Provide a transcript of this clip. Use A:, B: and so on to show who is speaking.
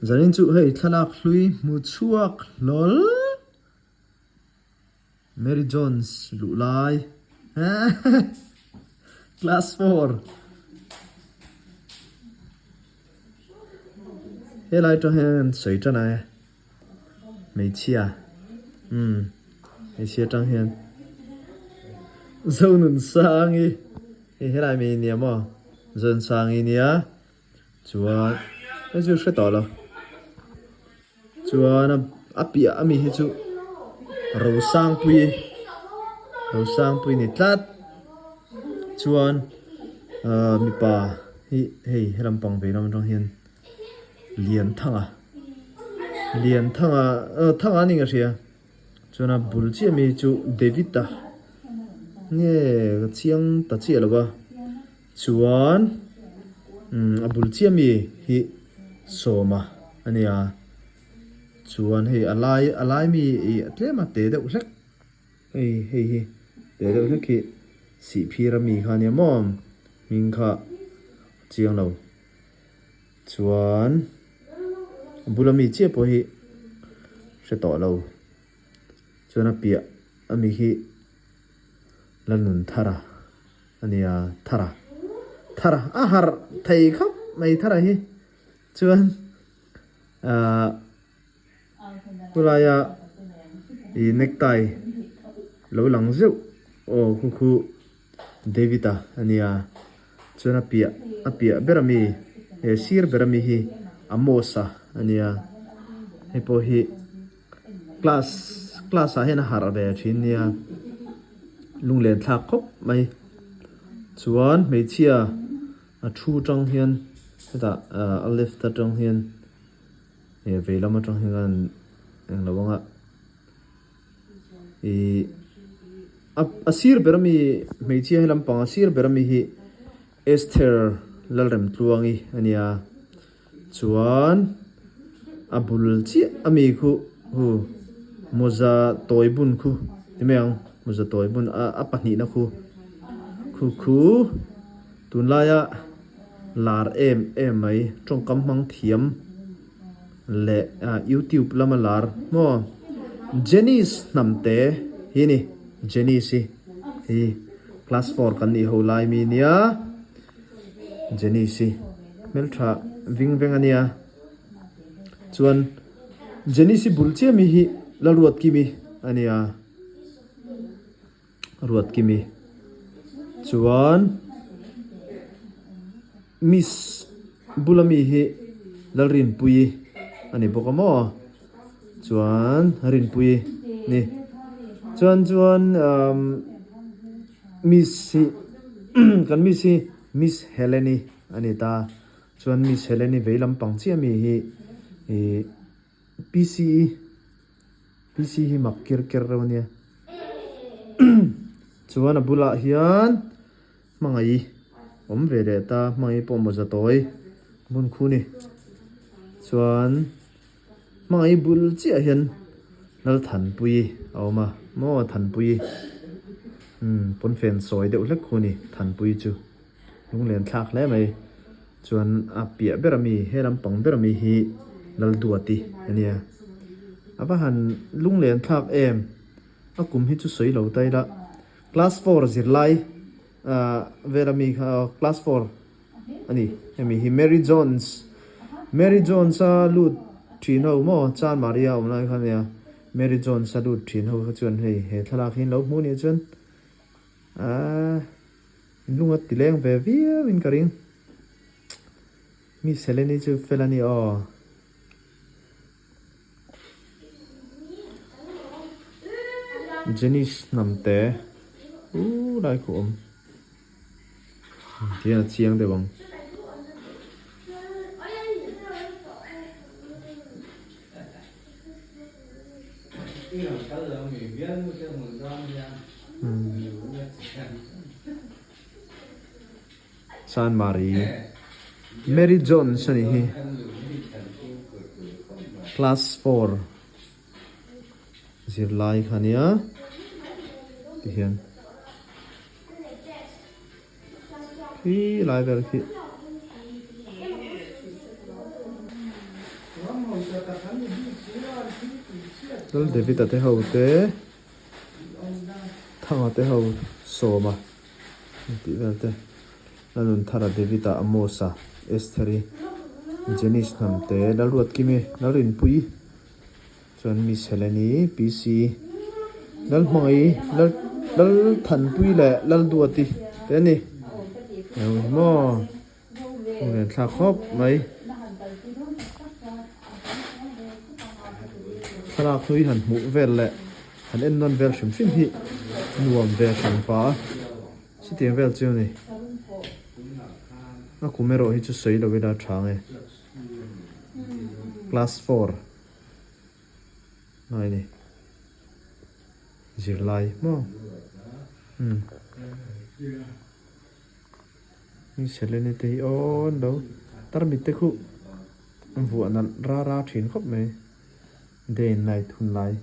A: Zanin chu hei thlalak hlui hmu chhuak hlawl. Mary Jones luh lai class four helai tang hian sawi tan a e hmeichhia umm hmeichhia tang hian Zonunsangi hei helai mi nia maw Zonunsangi nia chuan hei chu hre tawh lo. Chuan a piah ami hi chu Rosangpui Rosangpui ni tlat chuan ahh mipa hi hei he lampang vei lam atang hian Lianthanga Lianthanga aw Thanga a ni ka hria chuan a bul chiah ami hi chu David a nge ka chiang ta chiah lo va. Chuan a bul chiah mi hi sawma a nia chuan hei a lai a lai mi ih tlem a te deuh hlek hei hei hi te deuh hlek hi sihphir ami kha a nia maw hming kha chiang lo chuan a bula mi chiah pawh hi hre tawh lo chuan a piah ami hi Lalnunthara. A nia, Thara. Thara, a harh thei khawp mai Thara hi. Chuan ahh khulaia ih necktie lo lang zeuh aw khu khu David-a a nia. Chuan a piah a piah ber ami he sir ber ami hi Amos-a a nia. Hei pawh hi. Class class ah hian a harh ve thin nia lunglen thlak khawp mai chuan hmeichhia a thu tang hian hetah ah a left atang hian eh vei lam atang hian englo anga ihh a sir ber ami hmeichhia he lampang a sir ber ami hi Esther Lalremtluangi a nia. Chuan a bul chiah a mi khu hu mawza tawi bun khu ti mai ang mawza tawi bun a a pahnihna khu khu khu tunlaia lar em em mai tawngkam hmang thiam leh ah youtube lama lar maw Jenice hnamte hi a ni Jenice hi hi class four kan nih ho lai mi nia. Jenice hi hmeltha ving veng a nia chuan Jenice hi bul chiah mi hi Lalruatkimi a nia Ruatkimi chuan Miss bula mi hi Lalrinpuii a ni bawk a maw chuan Rinpuii ni chuan chuan umm. Miss hi kan miss hi Miss Helen-i a ni ta. Chuan Miss Helen-i vei lampang chiah mi hi ih PC-i PC hi mak kir ker reuh a nia. Chuan a bulah hian hmangaih awm ve leh ta hmangaih pawh mawza tawi hmun khu ni. Chuan. Hmangaih bul chiah hian Lalthanpuii a awm a, maw Thanpuii umm pawnfen sawi deuh hlek khu a ni Thanpuii chu lunglen thlak hle mai chuan a piah ber ami he lampang ber ami hi Lalduati a nia a va han lunglen thlak em a kum hi chu sawi lo ta ila class four zirlai ah vel ami kha class four. A ni, hemi hi Mary Jones, Mary Jones a lut thin ho maw Chan Maria awm lai kha ania, Mary Jones a lut thin ho kha chuan hei he thlalak hi an lo hmu nih chuan aaa lung a ti leng ve viau in ka ring. Miss Heleni chu fel a ni aw. Jenice hnamte u lai khu awm. Tihian a chiang deuh ang. Chanmari Mary Jones a nih hi class four zirlai kha ania tihian. Khi lai vel khi. Lal David-a te ho te Thanga te ho Sawma tih vel te Lalnunthara David-a Amos-a Esther-i Janice Hnamte Lalruatkimi Lalrinpuii Chuan Miss Heleni, PC, Lalhmangaih, Lal Lalthanpui leh Lalduati te a ni. Eng hi maw? Hung len thlak khawp mai. Thlalak hlui han hmuh vel leh han en nawn vel hrim hrim hi nuam ve hran pa a. Chutiang vel chu a ni. A kum erawh hi chu sawi lo ila tha nge. Class 4. Ngai ni zirlai maw umm mi Selene te hi aw an lo tarmit te khu an vuah nalh ra ra thin khawp mai day and night hun lai.